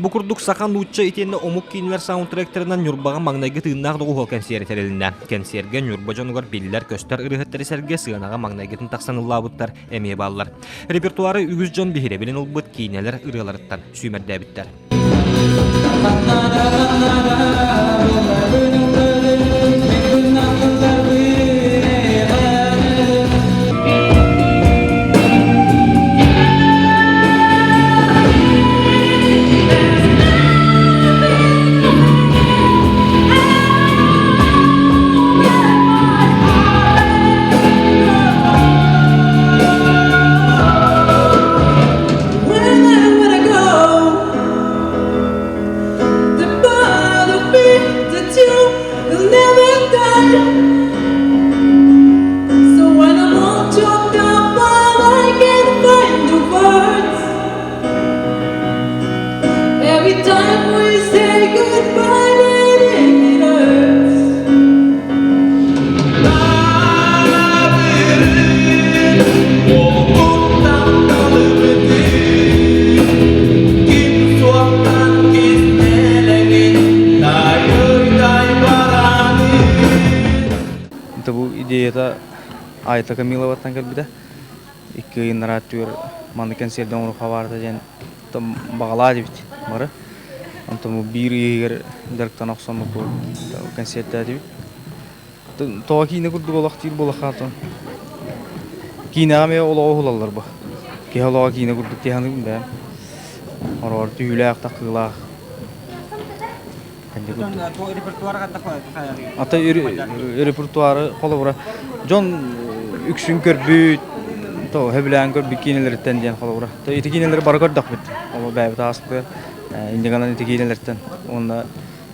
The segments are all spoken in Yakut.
Бу курдук саха, нуучча итиэннэ омук киинэлэр саундтректарынан Ньурбаҕа маҥнайгы тыыннаах доҕуһуол кэнсиэрэ тэрилиннэ. Кэнсиэргэ Ньурба дьонугар биллэр-көстөр ырыаһыттары сэргэ сыанаҕа маҥнайгытын тахсан ыллаабыттар эмиэ бааллар. Репертуары үгүс дьон биһирэбилин ылбыт киинэлэр ырыаларыттан сүүмэрдээбиттэр. Бу идеята Айта Камиловаттан кэлбитэ. Икки ыйыннара түөр маннык кэнсиэрдэн оҥоруохха баарта диэн баҕалаа дибит бары. Онтон бу биир ыйыгар дьарыктана охсоммут бу кэнсиэртээтибит. Тоҕо киинэ курдук олох диир буоллахха киинэҕэ эмиэ олоҕу уһулаллар бу. Киһи олоҕо киинэ курдук дии саныыбын бэйэм. Ороҕор түһүүлээх, такыылаах. Ата репертуары холобура дьон үксүн көрбүт, то сөбүлээн көрбүт киинэлэриттэн диэн холобура. То ити киинэлэри бары көрдөхпүт. Ол бэйэбит ааспыт иннигэнэн ити киинэлэртэн уонна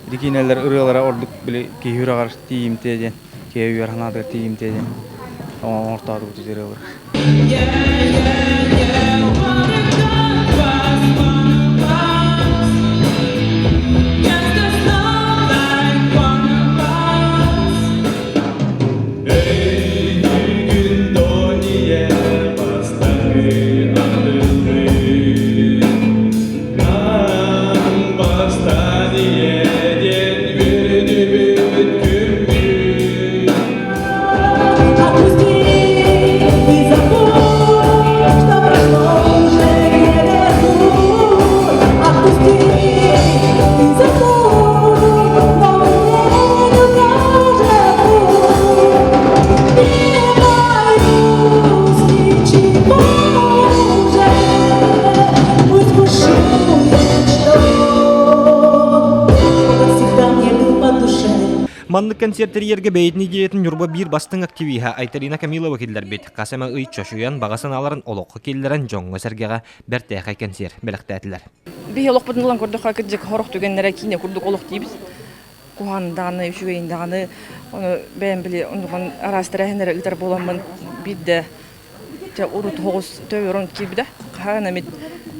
ити киинэлэр ырыалара ордук били киһи үрэҕэр тиийимтиэ диэн, киһи үөр санаатыгар тиийимтиэ диэн оҥортоотубут ити ырыалары. Маннык кэнсиэр тэрийэргэ бэйэтин идеятын Ньурба биир бастыҥ активиһа Айталина Камилова киллэрбит. Хас эмэ ый чочуйан, баҕа санааларын олоххо киллэрэн дьоҥҥо-сэргэҕэ бэртээхэй кэнсиэр бэлэхтээтилэр. Биһи олохпутун ылан көрдөххө, кырдьык сорох түгэннэрэ киинэ курдук олох диибит. Куһаҕан даҕаны, үчүгэйин даҕаны, ону бэйэм били оннугун араас тэрээһиннэри ыытар буоламмын биирдэ дьэ урут оҕус төбөрөн киирбитэ. Хаһан эмит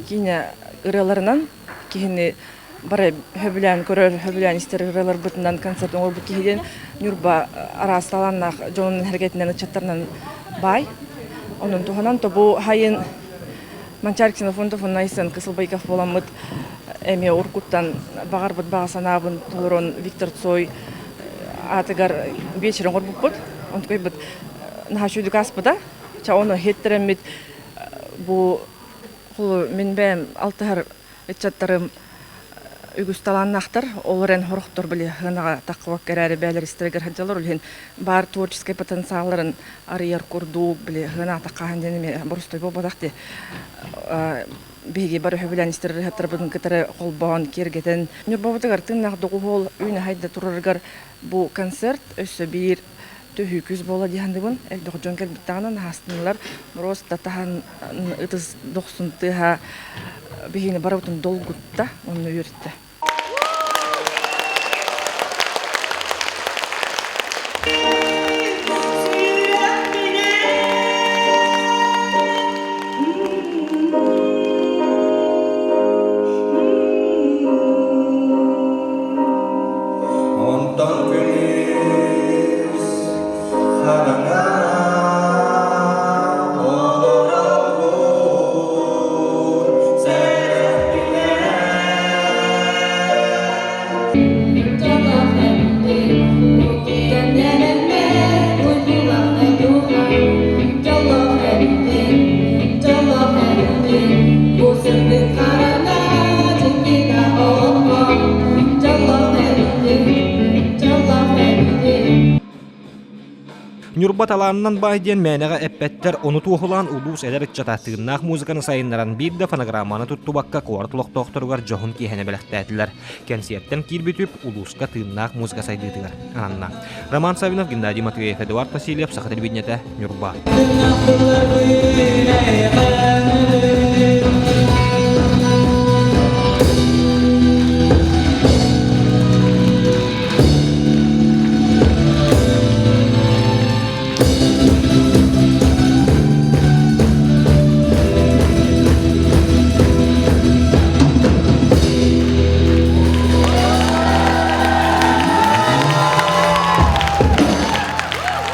киинэ ырыаларынан киһини бары сөбүлээн көрөр, сөбүлээн истэр ырыаларбытынан концерт оҥорбут киһи диэн Ньурба араас талааннаах дьонун эргэтинэн ыччаттарынан баай. Онон туһанан тобу хайын Манчаары Ксенофонтов уонна Айсен Кысылбайков буоламмыт эмиэ уруккуттан баҕарбыт баҕа санаабын толорон Виктор Цой аатыгар биэчэр оҥорбуппут. Онтукайбыт наһаа үчүгүйдүк ааспыта. Ча ону иһиттэрэммит бу мин бэйэм алтыһар Ыччаттарым үгүс талааннаахтар, ол эрэн сорохтор били сыанаҕа таххыбакка эрээри бэйэлэр истэригэр сылдьаллар, ол иһин баар творческай потенциалларын арыйар курдук били сыанаҕа таххааһын диэн эмиэ боростуой буолбатах дии. Биһиги бары сөбүлээн истэр ырыаһыттарбытын кытары холбоон, киэргэтэн Ньурбабытыгар тыыннаах доҕуһуол үүнэ-сайда турарыгар бу концерт өссө биир төһүү күүс буола дии саныыбын. Элбэх дьон кэлбит даҕаны наһаастынылар. Просто таһан ытыс дохсун тыаһа биһигини барыбытын долгутта уонна үөртэ. Онтон күнүс хараҥа олоробун сэрэхпинэн. Ньурба талаанынан баай диэн мээнэҕэ эппэттэр, ону туоһулаан улуус эдэр ыччата тыыннаах музыканы сайыннаран биир да фонограмманы туттубакка куорат олохтоохторугар дьоһун киэһэни бэлэхтээтилэр. Кэнсиэртэн киирбит үп улууска тыыннаах музыка сайдыытыгар ананна. Роман Саввинов, Геннадий Матвеев, Эдуард Васильев, Саха телевидениетэ, Ньурба.